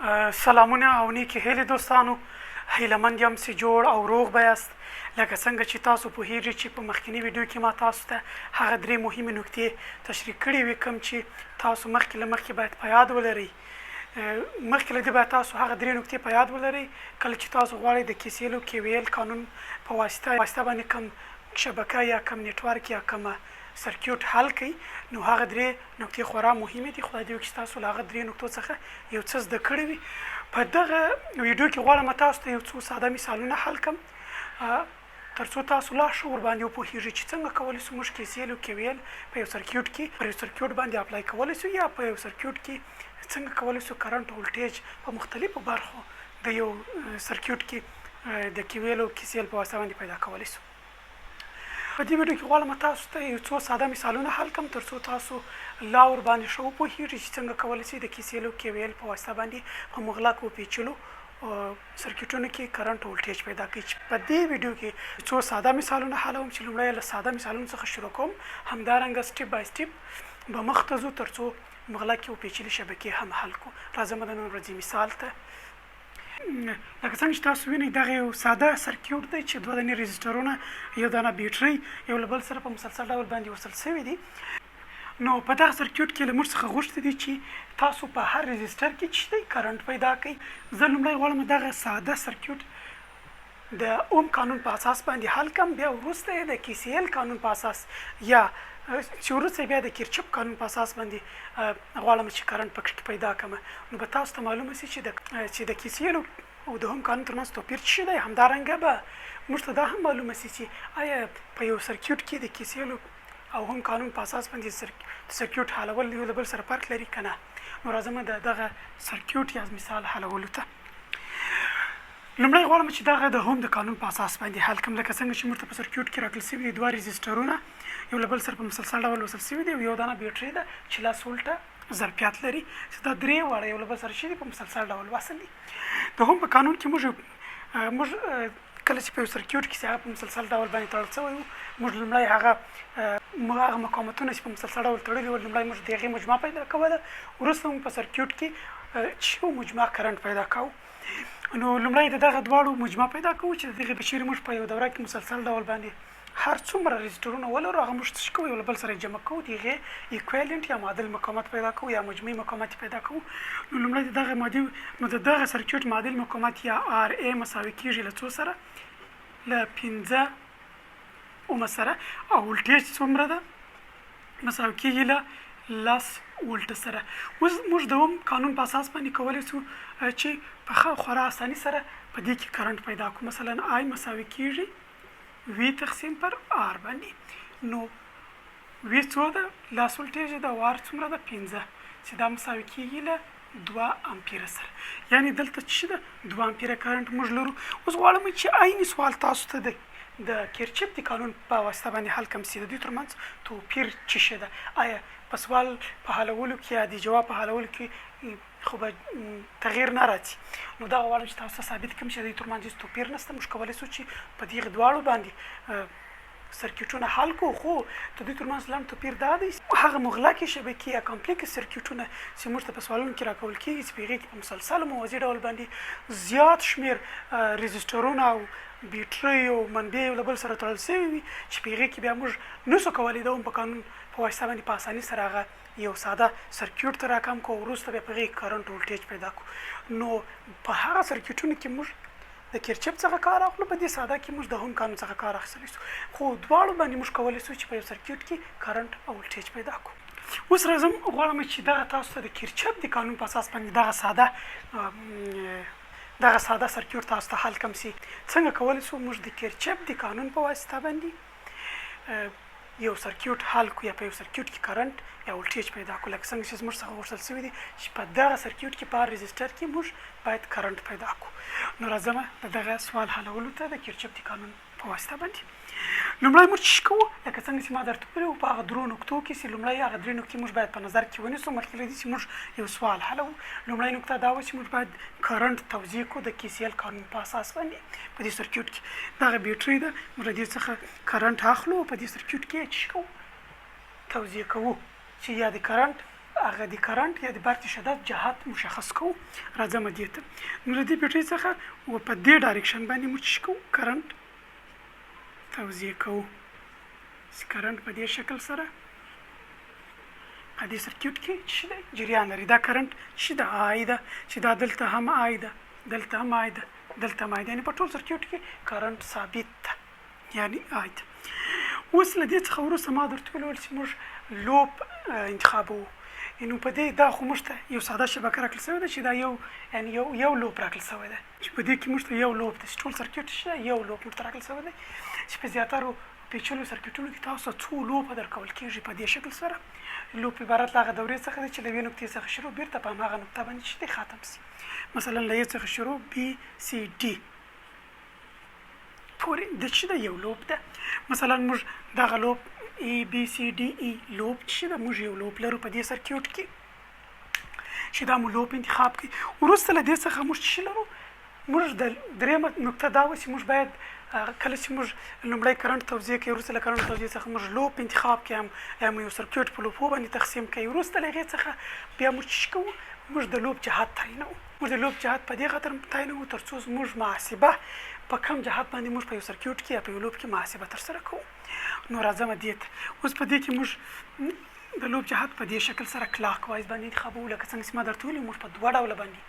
سلامونه او نیکې هیلې دوستانو، هیله مند یم چې جوړ او روغ به یاست. لکه څنګه چې تاسو پوهیږئ چې په مخکني ویډیو کې ما تاسو ته هغه درې مهمې نکتې تشریح کړې وې کوم چې تاسو مخکې له مخکې باید په یاد ولرئ. مخکې له دې باید تاسو هغه درې نکتې په یاد ولرئ کله چې تاسو غواړئ د کی سی ایل او کی وی ایل قانون په واسطه باندې کوم شبکه یا کوم نیټورک یا کومه سرکیوټ حل کړئ، نو هغه درې نکتې خورا مهمې دي. خدای دې وکړي چې تاسو له هغه درې نکتو څخه یو څه زده کړي وي. په دغه ویډیو کې غواړم تاسو ته یو څو ساده مثالونه حل کړم ترڅو تاسو لا ښه ورباندې وپوهیږئ چې څنګه کولی شو موږ کی سی ایل او کی وی ایل په یو سرکیوټ کې پر یو سرکیوټ باندې اپلای کولی شو، یا په یو سرکیوټ کې څنګه کولی شو کرنټ ولټیج په مختلفو برخو د یو سرکیوټ کې د کی وی ایل او کی سی ایل په واسطه باندې پیدا کولی شو. په دې ویډیو کې غواړم تاسو ته یو څو ساده مثالونه حل کړم ترڅو تاسو لا ورباندې ښه وپوهیږئ چې څنګه کولی شئ د کی سی ایل او کی وی ایل په واسطه باندې په مغلق او پیچلو سرکیټونو کې کرنټ او ولټیج پیدا کړئ. چې په دې ویډیو کې څو ساده مثالونه حلوم چې لومړی له ساده مثالونو څخه شروع کوم، همدارنګه سټیپ بای سټیپ به مخته ځو ترڅو مغلقې او پیچلې شبکې هم حل کړو. راځم د نن ورځې مثال ته. لکه څنګه چې تاسو وینئ دغه یو ساده سرکیوټ دی چې دوه دانې ريزسټرونه، یو دانه بیټرۍ یو له بل سره په مسلسل ډول باندې وصل شوي دي. نو په دغه سرکیوټ کې له موږ څخه غوښتي دي چې تاسو په هر ريزسټر کې چې دی کرنټ پیدا کړئ. زه لومړی غواړم دغه ساده سرکیوټ د اوم قانون په اساس باندې حل کړم، بیا وروسته یې د کی سی ایل قانون په اساس یا چې وروسته بیا د کیرچپ قانون په اساس باندې غواړم چې کرنټ پکې پیدا کړم. نو به تاسو ته معلومه شي چې د چې د کی سی ایل او د اوم قانون ترمنځ توپیر څه شی دی. همدارنګه به موږ ته دا هم معلومه شي چې آیا په یو سرکیوټ کې د کی سی ایل او هم قانون په اساس باندې د سرکیوټ حلول یو له بل سره فرق لري که نه. نو راځم د دغه سرکیوټ یا مثال حلولو ته. لومړی غواړم چې دغه د هوم د قانون په اساس باندې حل کړم. لکه څنګه چې موږ ته په سرکیوټ کې راکړل شوي دي دوه ريزسټرونه یو له بل سره په مسلسل ډول وصل شوي دي او یو دانه بیټرۍ ده چې لس ولټه ظرفیت لري چې دا درې واړه یو له بل سره چې دي په مسلسل ډول وصل دي. د هوم په قانون کې موږ کله چې په یو سرکیوټ کې چې هغه په مسلسل ډول باندې تړل شوی وو، موږ لومړی هغه مقاومتونه چې په مسلسل ډول تړلي ول لومړی موږ د هغې مجموعه پیدا کوله، وروسته موږ په سرکیوټ کې چې یو مجموعه کرنټ پیدا کاوه. نو لومړی د دغه دواړو مجموعه پیدا کوو چې د دغې په چیرې موږ په یو دوره کې مسلسل ډول باندې هر څومره ريزسټرونه ولرو هغه موږ څه کوو یو له بل سره جمع کوو، د هغې ایکویلنټ یا معادل مقاومت پیدا کوو یا مجموعي مقاومت پیدا کوو. نو لومړی د دغه مادي نو د دغه سرکیوټ معادل مقاومت یا آر ای مساوي کیږي له څو سره؟ له 5 اومه سره، او ولټیج څومره ده؟ مساوي کیږي له 10 ولټ سره. اوس موږ د اوم قانون په اساس باندې کولی شو چې په خورا اساني سره په دې کې کرنټ پیدا کړو. مثلا آی مساوي کیږي وی تقسیم پر آر باندې. نو وی څو ده؟ 10 ولټیج ده، او آر څومره ده؟ 5، چې دا مساوي کیږي له 2 امپیره سره. یعنی دلته څه ده؟ 2 امپیره کرنټ موږ لرو. اوس غواړم چې عین سوال تاسو ته د کیرچپ د قانون په واسطه باندې حل کړم چې د دوی ترمنځ توپیر څه شی ده. آیا په سوال په حلولو کې یا د جواب په حلولو کې خو به تغییر نه راځي؟ نو دا غواړم چې تاسو ته ثابت کړم چې د دوی ترمنځ هیڅ توپیر نشته. موږ کولی شو چې په دې دواړو باندې سرکیټونه حل کړو، خو د دوی ترمنځ لنډ توپیر دا دی هغه مغلقې شبکې یا کمپلیکس سرکیټونه چې موږ ته په سوالونو کې راکول کیږي چې په هغې کې په مسلسل موازي ډول باندې زیات شمیر ريزسټرونه او بیټرۍ او منبع یو له بل سره تړل شوي وي چې په هغې کې بیا موږ نشو کولی د اوم په قانون په واسطه باندې په اساني سره هغه یو ساده سرکیوټ ته راکم کړو او وروسته بیا په هغې کې کرنټ ولټیج پیدا کړو. نو په هغه سرکیټونو کې موږ د کیرچپ څخه کار اخلو، په دې ساده کې موږ د هوم قانون څخه کار اخیستلی شو، خو دواړو باندې موږ کولی شو چې په یو سرکیوټ کې کرنټ او ولټیج پیدا کړو. اوس راځم غواړم چې دغه تاسو ته د کیرچپ د قانون په اساس باندې دغه ساده سرکیوټ تاسو ته حل کړم چې څنګه کولی شو موږ د کیرچپ د قانون په واسطه باندې یو سرکیوټ حل کړو یا په یو سرکیوټ کې کرنټ یا ولټیج پیدا کړو. لکه څنګه چې زموږ څخه غوښتل شوي دي چې په دغه سرکیوټ کې په هر ريزسټر کې موږ باید کرنټ پیدا کړو. نو راځم د دغه سوال حلولو ته د کیرچپ د قانون په واسطه باندې. لومړی موږ څه کوو؟ لکه څنګه چې ما درته ویلي وو په هغه درو نقطو کې چې لومړی هغه درې نقطې موږ باید په نظر کې ونیسو مخکې له دې چې موږ یو سوال حلوو. لومړی نقطه دا وه چې موږ باید کرنټ توزیع کړو د کی سی ایل قانون په اساس باندې په دې سرکیوټ کې. دغه بیټرۍ ده، موږ له دې څخه کرنټ اخلو او په دې سرکیوټ کې یې څه کوو؟ توزیع کوو چې یا د کرنټ هغه د کرنټ یا د برق د شدت جهت مشخص کوو. راځم دې ته. نو له دې بیټرۍ څخه و په دې direction باندې موږ څه کوو؟ کرنټ توزیع کوو چې کرنټ په دې شکل سره په دې circuit کې چې دی جریان لري. دا کرنټ چې ده I ده، چې دا دلته هم I ده، دلته هم I ده، دلته هم I ده، یعنې په ټول circuit کې کرنټ ثابت ده، یعنی I ده. اوس له دې څخه وروسته ما درته وویل چې موږ loop انتخابوو. نو په دې دا خو موږ ته یو ساده شبکه راکړل شوې ده چې دا یو یعنی یو loop راکړل شوی دی، چې په دې کې موږ ته یو loop دی چې ټول circuit شته، یو loop موږ ته راکړل شوی دی، چې په زیاترو پیچلو circuit ونو کې تاسو ته څو loop ه درکول کېږي په دې شکل سره. loop عبارت له هغه دورې څخه دی چې له یوې نقطې څخه شروع بیرته په هماغه نقطه باندې چې دی ختم شي. مثلا له A څخه شروع B C D پورې د چې ده یو loop ده. مثلا موږ دغه loop A B C D E loop چې ده موږ یو loop لرو په دې circuit کې چې دا مو loop انتخاب کړي. وروسته له دې څخه موږ څه لرو؟ موږ د درېیمه نقطه دا وه چې موږ باید کله چې موږ لومړی کرنټ توزیع کوي، وروسته له کرنټ توزیع څخه موږ loop انتخاب کړي، هم یا مو یو circuit په loop و باندې تقسیم کوي. وروسته له هغې څخه بیا موږ څه کوو؟ موږ د loop جهت تعینوو. موږ د loop جهت په دې خاطر تعینوو تر څو زموږ محاسبه په کوم جهت باندې موږ په یو circuit کې یا په یو loop کې محاسبه ترسره کوو. نو راځم دې ته. اوس په دې کې موږ د loop جهت په دې شکل سره clockwise باندې انتخابوو. لکه څنګه چې ما درته ویلي موږ په دوه ډوله باندې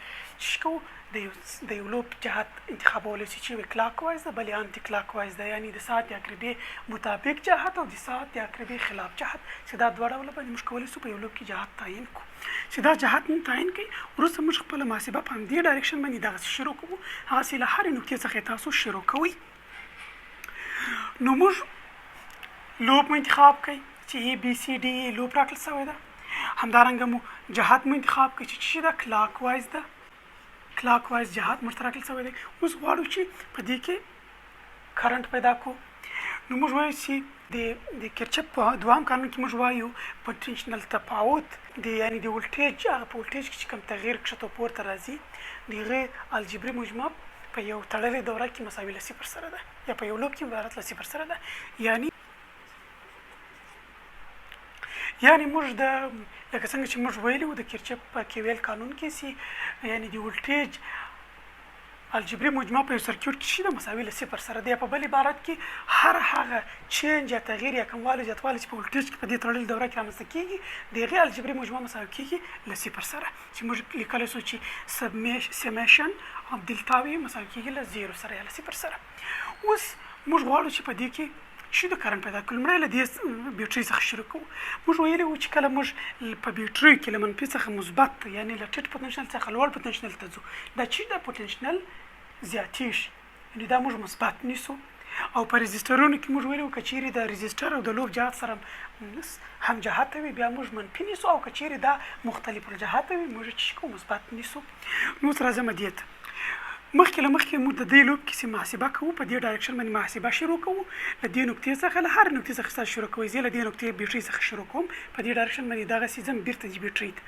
چې کوو د یو loop جهت انتخابولی شو، چې یو clockwise ده بل یې anti clockwise ده، یعنې د ساعت د عقربې مطابق جهت او د ساعت د عقربې خلاف جهت، چې دا دوه ډوله باندې موږ کولی شو په یو loop کې جهت تعین کړو. چې دا جهت موږ تعین کړي وروسته موږ خپله محاسبه په همدې direction باندې دغسې شروع کوو، هغسې له هرې نقطې څخه یې تاسو شروع کوئ. نو موږ loop مو انتخاب کړئ چې A B C D E loop راکړل شوی ده. همدارنګه مو جهت مو انتخاب کړئ چې څه ده؟ clockwise ده. clockwise جهت موږ ته راکړل شوی دی. اوس غواړو چې په دې کې کرنټ پیدا کړو. نو موږ وایو چې د کرچف په دوهم قانون کې موږ وایو potential تفاوت د یعنی د ولټیج هغه په ولټیج کې چې کوم تغییر کښته او پورته راځي د هغې الجبري مجموعه په یو تړلې دوره کې مساوي له صفر سره ده، یا په یو loop کې عبارت له صفر سره ده. یعنی موږ د لکه څنګه چې موږ ویلي وو د کرچف په KVL قانون کې چې یعنی د ولټیج الجبري مجموعه په یو circuit کې چې ده مساوي له صفر سره ده، یا په بل عبارت کې هر هغه change یا تغییر یا کموالی زیاتوالی چې په ولټیج کې په دې تړلې دوره کې رامنځته کېږي د هغې الجبري مجموعه مساوي کېږي له صفر سره، چې موږ لیکلی شو چې summation of delta V مساوي کېږي له zero سره یا له صفر سره. اوس موږ غواړو چې په دې کې چې د کرنټ پیدا کړو. لومړی له دې بیټرۍ څخه شروع کوو. موږ ویلي وو چې کله موږ په بیټریو کې له منفي څخه مثبت ته یعنی له ټیټ potential څخه لوړ potential ته ځو، دا چې دا potential زیاتېږي، یعنی دا موږ مثبت نیسو. او په resistor ونو کې موږ ویلي وو که چیرې د resistor او د loop جهت سره هم جهته وي بیا موږ منفي نیسو، او که چیرې دا مختلف الجهته وي موږ چې کوو مثبت نیسو. نو اوس راځم دې ته. مخکې له مخکې موږ د دې loop کې چې محاسبه کوو په دې direction باندې محاسبه شروع کوو. له دې نقطې څخه له هرې نقطې څخه تاسو شروع کوئ، زه له دې نقطې بیټرۍ څخه شروع کوم په دې direction باندې دغسې ځم بیرته دې بیټرۍ ته،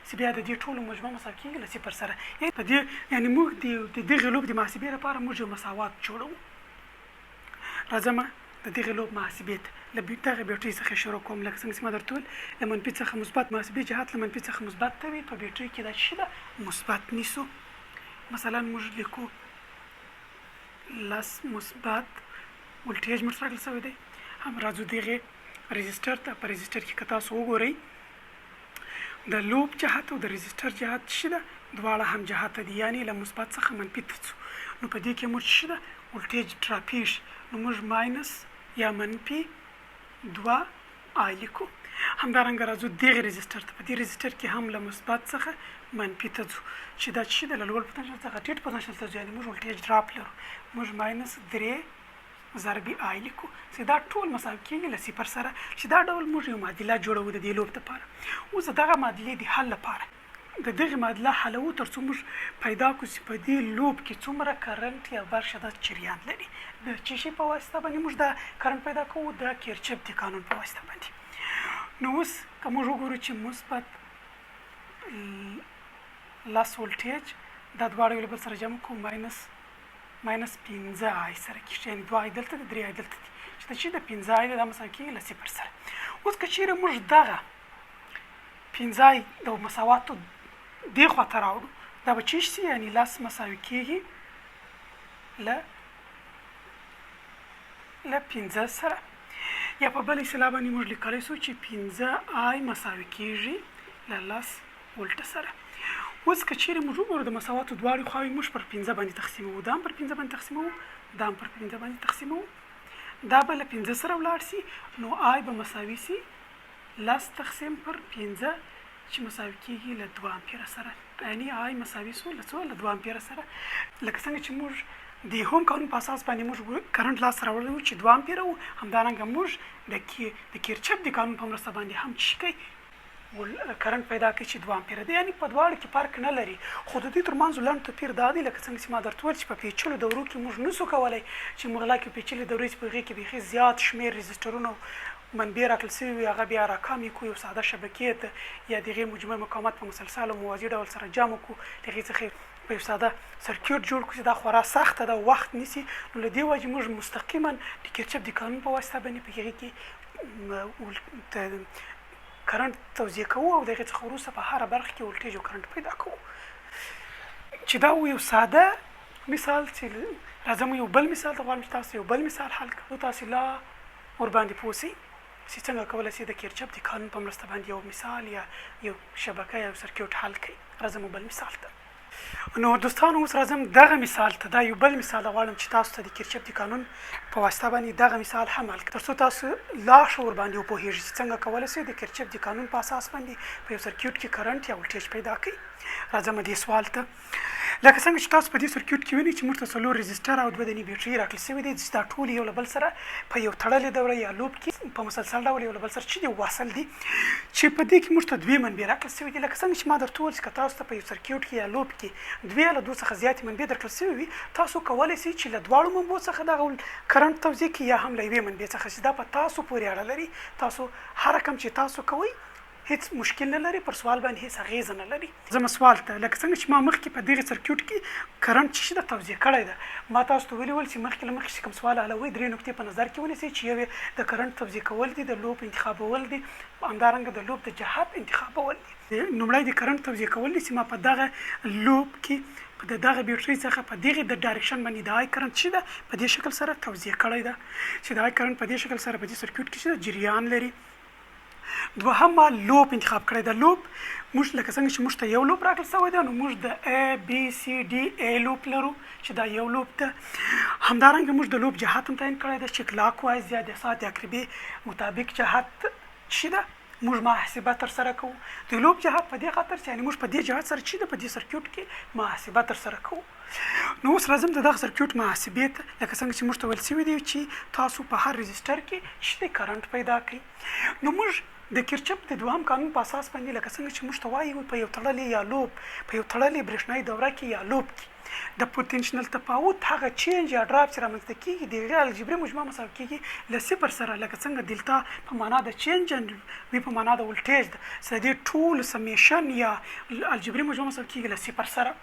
چې بیا د دې ټولو مجموعه مساوي کېږي له صفر سره. په دې یعنی موږ د دغې loop د محاسبې لپاره موږ یو مساوات جوړوو. راځم د دغې loop محاسبې ته. له دغې بیټرۍ څخه شروع کوم. لکه څنګه چې ما درته وویل له منفي څخه مثبت محاسبې جهت له منفي څخه مثبت ته وي، په بیټرۍ کې دا څه ده مثبت نیسو. مثلا موږ لیکو لس مثبت ولټیج موږ ته راکړل شوی دی. هم راځو دغې resistor ته. په resistor کې که تاسو وګورئ د loop جهت او د resistor جهت څه ده دواړه هم جهته دي، یعنی له مثبت څخه منفي ته ځو. نو په دې کې موږ څه ده ولټیج drop ېږي، نو موږ minus یا منفي دوه I لیکو. همدارنګه راځو دغې resistor ته. په دې resistor کې هم له مثبت څخه منفي ته ځو، چې دا څه ده له لوړ potential څخه ټیټ potential ته ځو، یعنی موږ ولټیج drop لرو، موږ minus درې ضرب I لیکو، چې دا ټول مساوي کېږي له صفر سره، چې دا ډول موږ یو معادله جوړوو د دې loop لپاره. اوس د دغه معادلې د حل لپاره د دغې معادله حلوو تر څو موږ پیدا کړو چې په دې loop کې څومره کرنټ یا برق شدت جریان لري. د څه شي په واسطه باندې موږ دا کرنټ پیدا کوو؟ د کرچف د قانون په واسطه باندې. نو اوس که موږ وګورو چې مثبت لس ولټیج دا دواړه یو له بل سره جمع کړو minus پنځه I سره کېږي، یعنې دوه I دلته دي درې I دلته دي، چې د چې د پنځه I ده دا مساوي کېږي له صفر سره. اوس که چیرې موږ دغه پنځه آی د مساواتو دې خوا ته راوړو، دا به چیش سي؟ یعنی لس مساوي کیږي له 5 سره. یا په بل اصطلاح باندې موږ لیکلی سو چې 5 آی مساوي کیږي له 10 ولټه سره. اوس که چیرې موږ وګورو د مساواتو دواړې خواوې موږ پر 5 باندې تقسیموو، دا هم پر 5 باندې تقسیموو، دا هم پر 5 باندې تقسیموو، دا به له 5 سره ولاړ سي، نو آی به مساوي سي 10 تقسیم پر 5 چې مساوي کیږي له 2 امپیره سره. یعنی آی مساوي سو له څو؟ له 2 امپیره سره. لکه څنګه چې موږ د هوم قانون په اساس باندې موږ کرنټ لاس ته راوړلی وو چې 2 امپیره وو، همدارنګه موږ د کیرچپ د قانون په مرسته باندې هم څه شي کوي؟ کرنټ پیدا کوي چې 2 امپیره دی. یعنی په دواړو کې فرق نه لري، خو د دوی ترمنځ لنډ توپیر دا دی لکه څنګه چې ما درته وویل چې په پیچلو دورو کې موږ نسو کولی چې موږ لاکې پیچلې دورې چې په هغې کې بیخي زیات شمېر رزسټرونه منبع راکړل سوي وي، هغه بیا راکمې کړو یو ساده شبکې ته، یا د هغې مجموعه مقاومت په مسلسل او موازي ډول سره جمع کړو، له هغې څخه په یو ساده سرکیوټ جوړ کړو چې دا خورا سخته ده، وخت نیسي. نو له دې وجې موږ مستقیما د کیرچپ د قانون په واسطه باندې په هغې کې کرنټ توزیع کوو او د هغې څخه وروسته په هره برخه کې ولټیج او کرنټ پیدا کوو. چې دا و یو ساده مثال. چې راځم یو بل مثال ته، غواړم چې تاسو یو بل مثال حل کړو، تاسو لا ورباندې پوه سئ چې څنګه کولی شئ د کیرچپ د قانون په مرسته باندې یو مثال یا یو شبکه یا یو سرکیوټ حل کړئ. راځم بل مثال ته. نو دوستانو اوس راځم دغه مثال ته. دا یو بل مثال غواړم چې تاسو ته د کیرچپ د قانون په واسطه باندې دغه مثال هم حل کړم، ترڅو تاسو لا ښه ورباندې وپوهیږئ چې څنګه کولی شئ د کیرچپ د قانون په اساس باندې په یو سرکیوټ کې کرنټ یا ولټیج پیدا کړئ. راځم دې سوال ته. لکه څنګه چې تاسو په دې سرکیوټ کې وینئ چې موږ ته 4 رزسټر او 2 دنې بیټرۍ راکړل شوي دي، چې دا ټول یو له بل سره په یو تړلې دوره یا loop کې په مسلسل ډول یو له بل سره چې دي وصل دي، چې په دې کې موږ ته 2 منبع راکړل شوي دي. لکه څنګه چې ما درته وویل چې که تاسو ته په یو سرکیوټ کې یا loop کې 2 له 2 څخه زیاتې منبع درکړل شوي وي، تاسو کولی شئ چې له دواړو منبعو څخه دغه کرنټ توزیع کړئ یا هم له یوې منبع څخه، چې دا په تاسو پورې اړه لري. تاسو هر رقم چې تاسو کوئ هیڅ مشکل نه لري، پر سوال باندې هیڅ اغیزه نه لري. زما سوال ته لکه څنګه چې ما مخکې په دغه سرکیوټ کې کرنټ چې ده توزیع کړی ده، ما تاسو ته ویلي ول چې مخکې له مخکې چې کوم سوال حلوئ 3 نقطې په نظر کې ونیسئ، چې یو یې د کرنټ توزیع کول دي، د loop انتخابول دي، همدارنګه د loop د جهت انتخابول دي. لومړی د کرنټ توزیع کول دي چې ما په دغه loop کې د دغه بیټرۍ څخه په دغه د direction باندې د I کرنټ چې ده په دې شکل سره توزیع کړی ده، چې د I کرنټ په دې شکل سره په دې سرکیوټ کې چې ده جریان لري. دوهم ما loop انتخاب کړی ده. loop موږ لکه څنګه چې موږ ته یو loop راکړل شوی دی، نو موږ د A B C D A loop لرو چې دا یو loop ده. همدارنګه موږ د loop جهت هم تعین کړی ده چې clockwise یا د ساعت د عقربې مطابق جهت چې ده موږ محاسبه ترسره کوو. د loop جهت په دې خاطر چې یعنې موږ په دې جهت سره چې ده په دې سرکیوټ کې محاسبه ترسره کوو. نو اوس راځم د دغه سرکیوټ محاسبې ته. لکه څنګه چې موږ ته ویل شوي دي چې تاسو په هر رزسټر کې چې د کرنټ پیدا کړئ. نو موږ د کیرچپ د دوهم قانون په اساس باندې لکه څنګه چې موږ ته وایي په یو تړلې یا loop په یو تړلې برېښنايي دوره کې یا loop کې د پوتنشنل تفاوت هغه change یا drop چې رامنځته کیږي د هغې الجبري مجموعه مساوي کیږي له صفر سره. لکه څنګه دلتا په معنا د change and V په معنا د ولټیج ده، چې د دې ټولو summation یا الجبري مجموعه مساوي کیږي له صفر سره.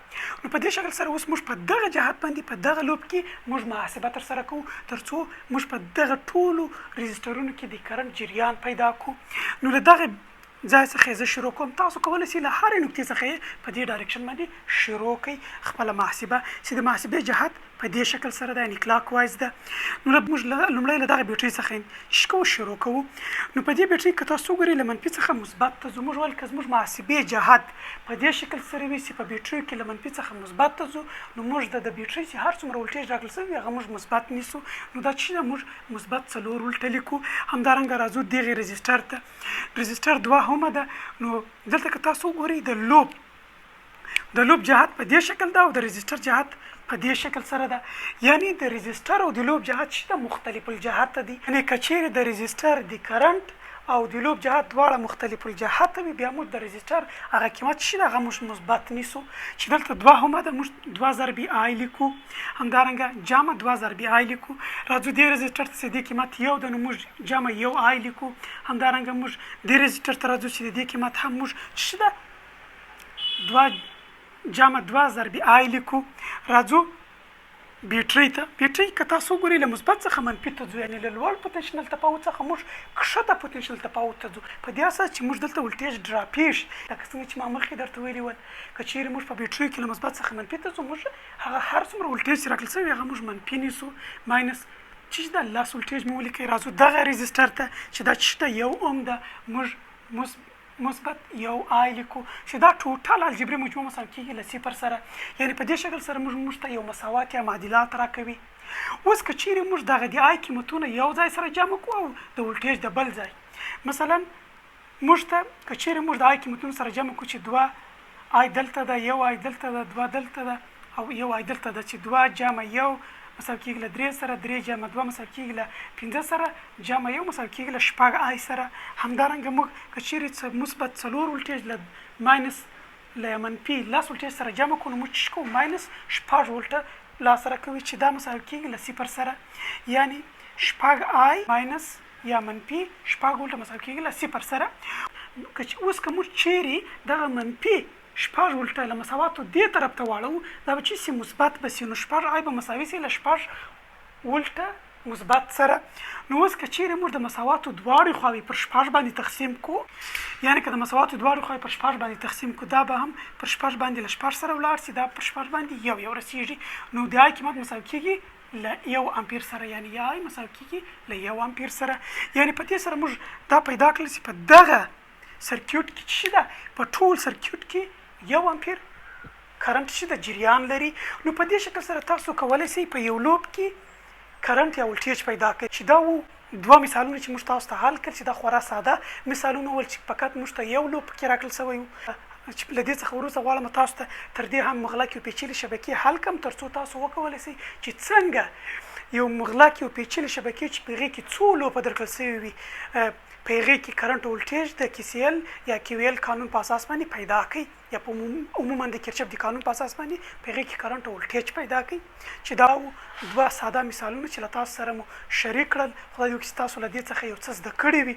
نو په دې شکل سره اوس موږ په دغه جهت باندې په دغه loop کې موږ محاسبه ترسره کوو ترڅو موږ په دغه ټولو رزسټرونو کې د کرنټ جریان پیدا کړو. نو له دغه ځای څخه یې زه شروع کوم. تاسو کولی شئ له هرې نقطې څخه یې په دې direction باندې شروع کړئ خپله محاسبه، چې د محاسبې جهت په دې شکل سره ده، یعنې clockwise ده. نو موږ لومړی له دغه بیټرۍ څخه چې کوو شروع کوو. نو په دې بیټرۍ که تاسو وګورئ له منفي څخه مثبت ته ځو. موږ ویل که زموږ محاسبې جهت په دې شکل سره وي چې په بیټریو کې له منفي څخه مثبت ته ځو، نو موږ د بیټرۍ چې هر څومره ولټیج راکړل شوی وي هغه موږ مثبت نیسو. نو دا چې ده موږ مثبت 4 ولټه لیکو. همدارنګه راځو دغې رزسټر ته. رزسټر 2 هم ده. نو دلته که تاسو وګورئ د loop جهت په دې شکل ده او د رزسټر جهت په دې شکل سره ده. یعنی د رزسټر او د loop جهت چې ده مختلف الجهت دي. یعنی که چیرې د رزسټر د کرنټ او د loop جهت دواړه مختلف الجهت وي، بیا موږ د رزسټر هغه قیمت چې ده هغه موږ مثبت نیسو، چې دلته 2 هم ده موږ 2 ضربې I لیکو، همدارنګه جمع 2 ضربې I لیکو. راځو دې رزسټر ته چې دې قیمت 1 ده، نو موږ جمع 1 I لیکو. همدارنګه موږ دې رزسټر ته راځو چې د دې قیمت هم موږ چې ده 2 جمع 2 ضربې I لیکو. راځو بیټرۍ ته، بیټرۍ که تاسو وګورئ له مثبت څخه منفي ته ځو، یعنې له لوړ پوتنشنل تفاوت څخه موږ کښته پوتنشنل تفاوت ته ځو، په دې اساس چې موږ دلته ولټیج ډراپیږي، لکه څنګه چې ما مخکې درته ویلي ول، که چیرې موږ په بیټریو کې له مثبت څخه منفي ته ځو، موږ هغه هر څومره ولټیج چې راکړل شوی هغه موږ منفي نیسو، ماینس چې ده لس ولټیج مو ولیکئ. راځو دغه ریزسټر ته چې دا چې ده یو اوم ده، موږ مثبت یو آی لیکو چې دا ټوټل الجبري مجموعه مساوي کیږي له صفر سره، یعنی په دې شکل سره موږ ته یو مساوات یا معادلات راکوي. اوس که چیرې موږ دغه د آی قیمتونه یو ځای سره جمع کړو او د ولټیج د بل ځای، مثلا موږ ته که چیرې موږ د آی قیمتونه سره جمع کړو چې دوه آی دلته ده، یو آی دلته ده، دوه دلته ده او یو آی دلته ده، چې دوه جمع یو مساوي کیږي له درې سره، درې جمع دوه مساوي کیږي له پنځه سره، جمع یو مساوي کیږي له شپږ آی سره. همدارنګه موږ که چیرې مثبت څلور ولټیج له ماینس له منفي لس ولټیج سره جمع کړو، نو موږ څه کوو؟ ماینس شپږ ولټه لاس راکوي چې دا مساوي کیږي له صفر سره، یعنی شپږ آی ماینس یا منفي شپږ ولټه مساوي کیږي له صفر سره. اوس که موږ چیرې دغه منفي شپږ ولټه له مساواتو دې طرف ته واړوو، دا به چې سي مثبت به سي، نو شپږ آی به مساوي سي له شپږ ولټه مثبت سره. نو اوس که چیرې موږ د مساواتو دواړې خواوې پر شپږ باندې تقسیم کړو، یعنې که د مساواتو دواړې خواوې پر شپږ باندې تقسیم کړو، دا به هم پر شپږ باندې له شپږ سره ولاړ سي، دا پر شپږ باندې یو یو رسیږي، نو د آی قیمت مساوي کیږي له یو امپیر سره، یعنې آی مساوي کیږي له یو امپیر سره. یعنې په دې سره موږ دا پیدا کړل چې په دغه سرکیوټ کې چې ده، په ټول سرکیوټ کې یو امپیر کرنټ چې ده جریان لري. نو په دې شکل سره تاسو کولی شئ په یو لوپ کې کرنټ یا ولټیج پیدا کړئ. چې دا وو دوه مثالونه چې موږ تاسو ته حل کړل، چې دا خورا ساده مثالونه ول چې فقط موږ ته یو لوپ کې راکړل شوی وو. چې له دې څخه وروسته غواړم تاسو ته تر دې هم مغلق یو پیچلې شبکې حل کړم، تر څو تاسو وکولی شئ چې څنګه یو مغلق یو پیچلې شبکې چې په هغې کې څو لوپه درکړل شوي وي، په هغې کې کرنټ ولټیج د کی سی ال یا کی وی ال قانون په اساس باندې پیدا کړئ، یا په عموما د کرچف د قانون په اساس باندې په هغې کې کرنټ ولټیج پیدا کړئ. چې دا وو دوه ساده مثالونه چې له تاسو سره مو شریک کړل. خدای دې وکړي چې تاسو له دې څخه یو څه زده کړي وي،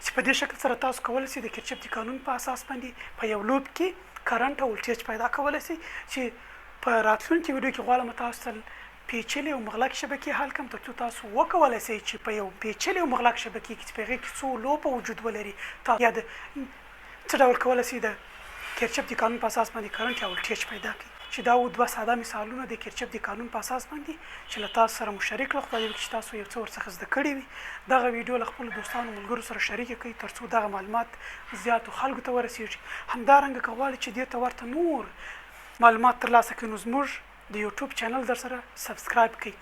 چې په دې شکل سره تاسو کولی شئ د کرچف د قانون په اساس باندې په یو لوپ کې کرنټ او ولټیج پیدا کولی شئ. چې په راتلونکي ویډیو کې غواړم تاسو ته پیچلې او مغلق شبکې حل کړم، ترڅو تاسو وکولی شئ چې په یو پیچلې او مغلق شبکې کې چې په هغې کې څو لوپه وجود ولري، تاسو یا د څه ډول کولی شئ د کرچف د قانون په اساس باندې کرنټ یا ولټیج پیدا کړئ. چې دا وو دوه ساده مثالونه د کرچف د قانون په اساس باندې چې له تاسو سره مو شریک کړل. خدای دې وکړي چې تاسو یو څه ورڅخه زده کړي وي. دغه ویډیو له خپلو دوستانو ملګرو سره شریکه کړئ، ترڅو دغه معلومات زیاتو خلکو ته ورسیږي. همدارنګه که غواړئ چې دې ته ورته نور معلومات ترلاسه کړئ، نو زموږ د یوټیوب چینل در سره سبسکرایب کړئ.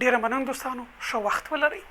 ډیره مننه دوستانو، ښه وخت ولرئ.